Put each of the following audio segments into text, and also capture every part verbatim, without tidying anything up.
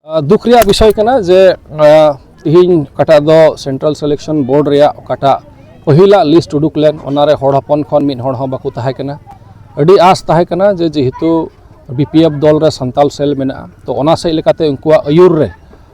ᱫᱩᱠ ᱨᱮᱭᱟᱜ ᱵᱤᱥᱚᱭ ᱠᱟᱱᱟ ᱡᱮ, ᱟᱸ, ᱛᱤᱦᱤᱧ ᱚᱠᱟᱴᱟᱜ ᱫᱚ Central Selection Board ᱨᱮᱭᱟᱜ ᱚᱠᱟᱴᱟᱜ ᱯᱟᱹᱦᱤᱞᱟᱜ list ᱩᱰᱩᱠ ᱞᱮᱱ, ᱚᱱᱟᱨᱮ ᱦᱚᱲ ᱦᱚᱯᱚᱱ ᱠᱷᱚᱱ ᱢᱤᱫ ᱦᱚᱲ ᱦᱚᱸ ᱵᱟᱠᱚ ᱛᱟᱦᱮᱸ ᱠᱟᱱᱟ᱾ ᱟᱹᱰᱤ ᱟᱸᱥ ᱛᱟᱦᱮᱸ ᱠᱟᱱᱟ ᱡᱮ ᱡᱮᱦᱮᱛᱩ BPF ᱫᱚᱞ ᱨᱮ ᱥᱟᱱᱛᱟᱞ cell ᱢᱮᱱᱟᱜᱼᱟ, ᱛᱚ ᱚᱱᱟ ᱥᱮᱫ ᱞᱮᱠᱟᱛᱮ ᱩᱱᱠᱩᱣᱟᱜ ᱟᱹᱭᱩᱨ ᱨᱮ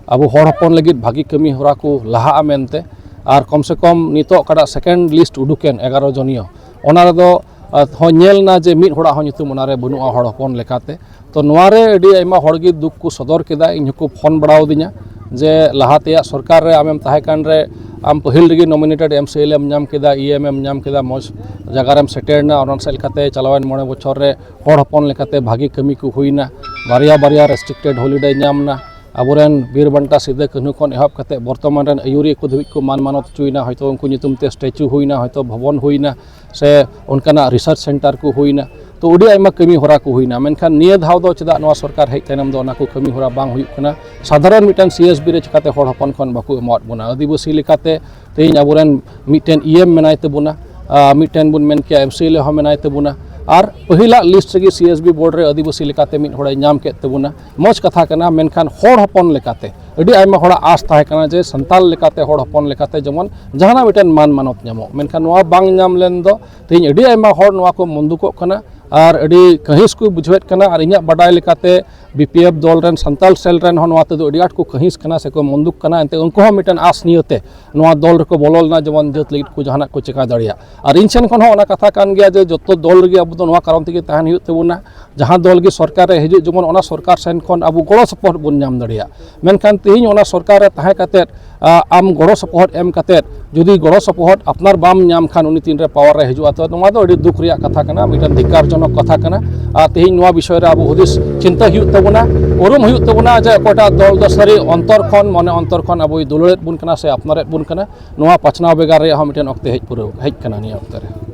ᱟᱵᱚ ᱦᱚᱲ ᱦᱚᱯᱚᱱ ᱞᱟᱹᱜᱤᱫ ᱵᱷᱟᱹᱜᱤ ᱠᱟᱹᱢᱤ ᱦᱚᱨᱟ ᱠᱚ ᱞᱟᱦᱟᱜᱼᱟ ᱢᱮᱱᱛᱮ᱾ ᱟᱨ ᱠᱚᱢ ᱥᱮ ᱠᱚᱢ ᱱᱤᱛᱚᱜ ᱚᱠᱟᱴᱟᱜ second list ᱩᱰᱩᱠᱮᱱ ᱮᱜᱟᱨᱚ ᱡᱚᱱᱤᱭᱚ, ᱚᱱᱟ ᱨᱮᱫᱚ, ᱟᱸ, ᱦᱚᱸ ᱧᱮᱞ ᱮᱱᱟ ᱡᱮ ᱢᱤᱫ ᱦᱚᱲᱟᱜ ᱦᱚᱸ ᱧᱩᱛᱩᱢ ᱚᱱᱟᱨᱮ ᱵᱟᱹᱱᱩᱜᱼᱟ ᱦᱚᱲ ᱦᱚᱯᱚᱱ ᱞᱮᱠᱟᱛᱮ᱾ ᱛᱚ ᱱᱚᱣᱟ ᱨᱮ ᱟᱹᱰᱤ ᱟᱭᱢᱟ ᱦᱚᱲ ᱜᱮ ᱫᱩᱠ ᱠᱚ ᱥᱚᱫᱚᱨ ᱠᱮᱫᱟ, ᱤᱧ ᱦᱚᱸᱠᱚ ᱯᱷᱳᱱ ᱵᱟᱲᱟ ᱟᱹᱫᱤᱧᱟ ᱡᱮ ᱞᱟᱦᱟ ᱛᱮᱭᱟᱜ ᱥᱚᱨᱠᱟᱨ ᱨᱮ ᱟᱢᱮᱢ ᱛᱟᱦᱮᱸ ᱠᱟᱱ ᱨᱮ ᱟᱢ ᱯᱟᱹᱦᱤᱞ ᱨᱮᱜᱮ nominated MCLA ᱮᱢ ᱧᱟᱢ ᱠᱮᱫᱟ, EM ᱮᱢ ᱧᱟᱢ ᱠᱮᱫᱟ, ᱢᱚᱡᱽ ᱡᱟᱭᱜᱟ ᱨᱮᱢ ᱥᱮᱴᱮᱨ ᱮᱱᱟ, ᱚᱱᱟ ᱥᱮᱫ ᱞᱮᱠᱟᱛᱮ ᱪᱟᱞᱟᱣᱮᱱ ᱢᱚᱬᱮ ᱵᱚᱪᱷᱚᱨ ᱨᱮ ᱦᱚᱲ ᱦᱚᱯᱚᱱ ᱞᱮᱠᱟᱛᱮ ᱵᱷᱟᱹᱜᱤ ᱠᱟᱹᱢᱤ ᱠᱚ ᱦᱩᱭᱱᱟ, ᱵᱟᱨᱭᱟ ᱵᱟᱨᱭᱟ restricted holiday ᱧᱟᱢ ᱮᱱᱟ, ᱟᱵᱚᱨᱮᱱ ᱵᱤᱨ ᱵᱟᱱᱴᱟ ᱥᱤᱫᱟᱹ ᱠᱟᱹᱱᱦᱩ ᱠᱷᱚᱱ ᱮᱦᱚᱵ ᱠᱟᱛᱮ ᱵᱚᱨᱛᱚᱢᱟᱱ ᱨᱮᱱ ᱟᱹᱭᱩᱨᱤᱭᱟᱹ ᱠᱚ ᱫᱷᱟᱹᱵᱤᱡ ᱠᱚ ᱢᱟᱱ ᱢᱟᱱᱚᱛ ᱦᱚᱪᱚᱭᱮᱱᱟ᱾ ᱦᱚᱭᱛᱳ ᱩᱱᱠᱩ ᱧᱩᱛᱩᱢ ᱛᱮ statue ᱦᱩᱭᱱᱟ, ᱦᱚᱭᱛᱳ ᱵᱷᱚᱵᱚᱱ ᱦᱩᱭᱱᱟ, ᱥᱮ ᱚᱱᱠᱟᱱᱟᱜ research center ᱠᱚ ᱦᱩᱭᱱᱟ᱾ ᱛᱚ ᱟᱹᱰᱤ ᱟᱭᱢᱟ ᱠᱟᱹᱢᱤ ᱦᱚᱨᱟ ᱠᱚ ᱦᱩᱭᱱᱟ, ᱢᱮᱱᱠᱷᱟᱱ ᱱᱤᱭᱟᱹ ᱫᱷᱟᱣ ᱫᱚ ᱪᱮᱫᱟᱜ ᱱᱚᱣᱟ ᱥᱚᱨᱠᱟᱨ ᱦᱮᱡ ᱛᱟᱭᱱᱚᱢ ᱫᱚ ᱚᱱᱟ ᱠᱚ ᱠᱟᱹᱢᱤ ᱦᱚᱨᱟ ᱵᱟᱝ ᱦᱩᱭᱩᱜ ᱠᱟᱱᱟ? ᱥᱟᱫᱷᱟᱨᱚᱱ ᱢᱤᱫᱴᱟᱝ CSB ᱨᱮ ᱪᱤᱠᱟᱛᱮ ᱦᱚᱲ ᱦᱚᱯᱚᱱ ᱠᱷᱚᱱ ᱵᱟᱠᱚ ᱮᱢᱟᱣᱟᱫ ᱵᱚᱱᱟ? ᱟᱹᱫᱤᱵᱟᱹᱥᱤ ᱞᱮᱠᱟᱛᱮ ᱛᱮᱦᱮᱧ ᱟᱵᱚᱨᱮᱱ ᱢᱤᱫᱴᱮᱱ EM ᱢᱮᱱᱟᱭ ᱛᱟᱵᱚᱱᱟ, ᱟᱨ ᱢᱤᱫᱴᱮᱱ ᱵᱚᱱ ᱢᱮᱱ ᱠᱮᱭᱟ MCLA ᱦᱚᱸ ᱢᱮᱱᱟᱭ ᱛᱟᱵᱚᱱᱟ, ᱟᱨ ᱯᱟᱹᱦᱤᱞᱟᱜ list ᱨᱮᱜᱮ CSB board ᱨᱮ ᱟᱹᱫᱤᱵᱟᱹᱥᱤ ᱞᱮᱠᱟᱛᱮ ᱢᱤᱫ ᱦᱚᱲᱮ ᱧᱟᱢ ᱠᱮᱫ ᱛᱟᱵᱚᱱᱟ᱾ ᱢᱚᱡᱽ ᱠᱟᱛᱷᱟ ᱠᱟᱱᱟ, ᱢᱮᱱᱠᱷᱟᱱ ᱦᱚᱲ ᱦᱚᱯᱚᱱ ᱞᱮᱠᱟᱛᱮ ᱟᱹᱰᱤ ᱟᱭᱢᱟ ᱦᱚᱲᱟᱜ ᱟᱸᱥ ᱛᱟᱦᱮᱸ ᱠᱟᱱᱟ ᱡᱮ ᱥᱟᱱᱛᱟᱲ ᱞᱮᱠᱟᱛᱮ, ᱦᱚᱲ ᱦᱚᱯᱚᱱ ᱞᱮᱠᱟᱛᱮ ᱡᱮᱢᱚᱱ ᱡᱟᱦᱟᱱᱟᱜ ᱢᱤᱫᱴᱮᱱ ᱢᱟᱱ ᱢᱟᱱᱚᱛ ᱧᱟᱢᱚᱜ, ᱢᱮᱱᱠᱷᱟᱱ ᱱᱚᱣᱟ ᱵᱟᱝ ᱧᱟᱢ ᱞᱮᱱ ᱫᱚ ᱛᱮᱦᱮᱧ ᱟᱹᱰᱤ ᱟᱭᱢᱟ ᱦᱚᱲ ᱱᱚᱣᱟ ᱠᱚ ᱢᱩᱱᱫᱩᱠᱚᱜ ᱠᱟᱱᱟ ᱟᱨ ᱟᱹᱰᱤ ᱠᱟᱹᱦᱤᱥ ᱠᱚ ᱵᱩᱡᱷᱟᱹᱣᱮᱫ ᱠᱟᱱᱟ᱾ ᱟᱨ ᱤᱧᱟᱹᱜ ᱵᱟᱰᱟᱭ ᱞᱮᱠᱟᱛᱮ BPF ᱫᱚᱞ ᱨᱮᱱ ᱥᱟᱱᱛᱟᱲ cell ᱨᱮᱱ ᱦᱚᱸ ᱱᱚᱣᱟ ᱛᱮᱫᱚ ᱟᱹᱰᱤ ᱟᱸᱴ ᱠᱚ ᱠᱟᱹᱦᱤᱥ ᱠᱟᱱᱟ ᱥᱮᱠᱚ ᱢᱩᱱᱫᱩᱠ ᱠᱟᱱᱟ᱾ ᱮᱱᱛᱮ ᱩᱱᱠᱩ ᱦᱚᱸ ᱢᱤᱫᱴᱮᱱ ᱟᱸᱥ ᱱᱤᱭᱟᱹᱛᱮ ᱱᱚᱣᱟ ᱫᱚᱞ ᱨᱮᱠᱚ ᱵᱚᱞᱚ ᱞᱮᱱᱟ, ᱡᱮᱢᱚᱱ ᱡᱟᱹᱛ ᱞᱟᱹᱜᱤᱫ ᱠᱚ ᱡᱟᱦᱟᱱᱟᱜ ᱠᱚ ᱪᱮᱠᱟ ᱫᱟᱲᱮᱭᱟᱜ᱾ ᱟᱨ ᱤᱧ ᱥᱮᱱ ᱠᱷᱚᱱ ᱦᱚᱸ ᱚᱱᱟ ᱠᱟᱛᱷᱟ ᱠᱟᱱ ᱜᱮᱭᱟ ᱡᱮ ᱡᱚᱛᱚ ᱫᱚᱞ ᱨᱮᱜᱮ ᱟᱵᱚ ᱫᱚ ᱱᱚᱣᱟ ᱠᱟᱨᱚᱱ ᱛᱮᱜᱮ ᱛᱟᱦᱮᱱ ᱦᱩᱭᱩᱜ ᱛᱟᱵᱚᱱᱟ, ᱡᱟᱦᱟᱸ ᱫᱚᱞ ᱜᱮ ᱥᱚᱨᱠᱟᱨ ᱨᱮ ᱦᱤᱡᱩᱜ, ᱡᱮᱢᱚᱱ ᱚᱱᱟ ᱥᱚᱨᱠᱟᱨ ᱥᱮᱱ ᱠᱷᱚᱱ ᱟᱵᱚ ᱜᱚᱲᱚ ᱥᱚᱯᱚᱦᱚᱫ ᱵᱚᱱ ᱧᱟᱢ ᱫᱟᱲᱮᱭᱟᱜ᱾ ᱢᱮᱱᱠᱷᱟᱱ ᱛᱮᱦᱮᱧ ᱚᱱᱟ ᱥᱚᱨᱠᱟᱨ ᱨᱮ ᱛᱟᱦᱮᱸ ᱠᱟᱛᱮᱫ, ᱟ, ᱟᱢ ᱜᱚᱲᱚ ᱥᱚᱯᱚᱦᱚᱫ ᱮᱢ ᱠᱟᱛᱮᱫ ᱡᱩᱫᱤ ᱜᱚᱲᱚ ᱥᱚᱯᱚᱦᱚᱫ ᱟᱯᱱᱟᱨ ᱵᱟᱢ ᱧᱟᱢ ᱠᱷᱟᱱ ᱩᱱᱤ ᱛᱤᱱᱨᱮ power ᱨᱮ ᱦᱤᱡᱩᱜᱼᱟ, ᱛᱚ ᱱᱚᱣᱟ ᱫᱚ ᱟᱹᱰᱤ ᱫᱩᱠ ᱨᱮᱭᱟᱜ ᱠᱟᱛᱷᱟ ᱠᱟᱱᱟ, ᱢᱤᱫᱴᱟᱝ ᱫᱷᱤᱠᱠᱟᱨᱡᱚᱱᱚᱠ ᱠᱟᱛᱷᱟ ᱠᱟᱱᱟ᱾ ᱟᱨ ᱛᱮᱦᱮᱧ ᱱᱚᱣᱟ ᱵᱤᱥᱚᱭ ᱨᱮ ᱟᱵᱚ ᱦᱩᱫᱤᱥ ᱪᱤᱱᱛᱟᱹ ᱦᱩᱭᱩᱜ ᱛᱟᱵᱚᱱᱟ, ᱩᱨᱩᱢ ᱦᱩᱭᱩᱜ ᱛᱟᱵᱚᱱᱟ ᱡᱮ ᱚᱠᱚᱭᱴᱟᱜ ᱫᱚᱞ ᱫᱚ ᱥᱟᱹᱨᱤ ᱚᱱᱛᱚᱨ ᱠᱷᱚᱱ, ᱢᱚᱱᱮ ᱚᱱᱛᱚᱨ ᱠᱷᱚᱱ ᱟᱵᱚᱭ ᱫᱩᱞᱟᱹᱲᱮᱫ ᱵᱚᱱ ᱠᱟᱱᱟ ᱥᱮ ᱟᱯᱱᱟᱨᱮᱫ ᱵᱚᱱ ᱠᱟᱱᱟ᱾ ᱱᱚᱣᱟ ᱯᱟᱪᱷᱱᱟᱣ ᱵᱷᱮᱜᱟᱨ ᱨᱮᱭᱟᱜ ᱦᱚᱸ ᱢᱤᱫᱴᱮᱱ ᱚᱠᱛᱮ ᱦᱮᱡ ᱯᱩᱨᱟᱹᱣ, ᱦᱮᱡ ᱠᱟᱱᱟ ᱱᱤᱭᱟᱹ ᱚᱠᱛᱮ ᱨᱮ᱾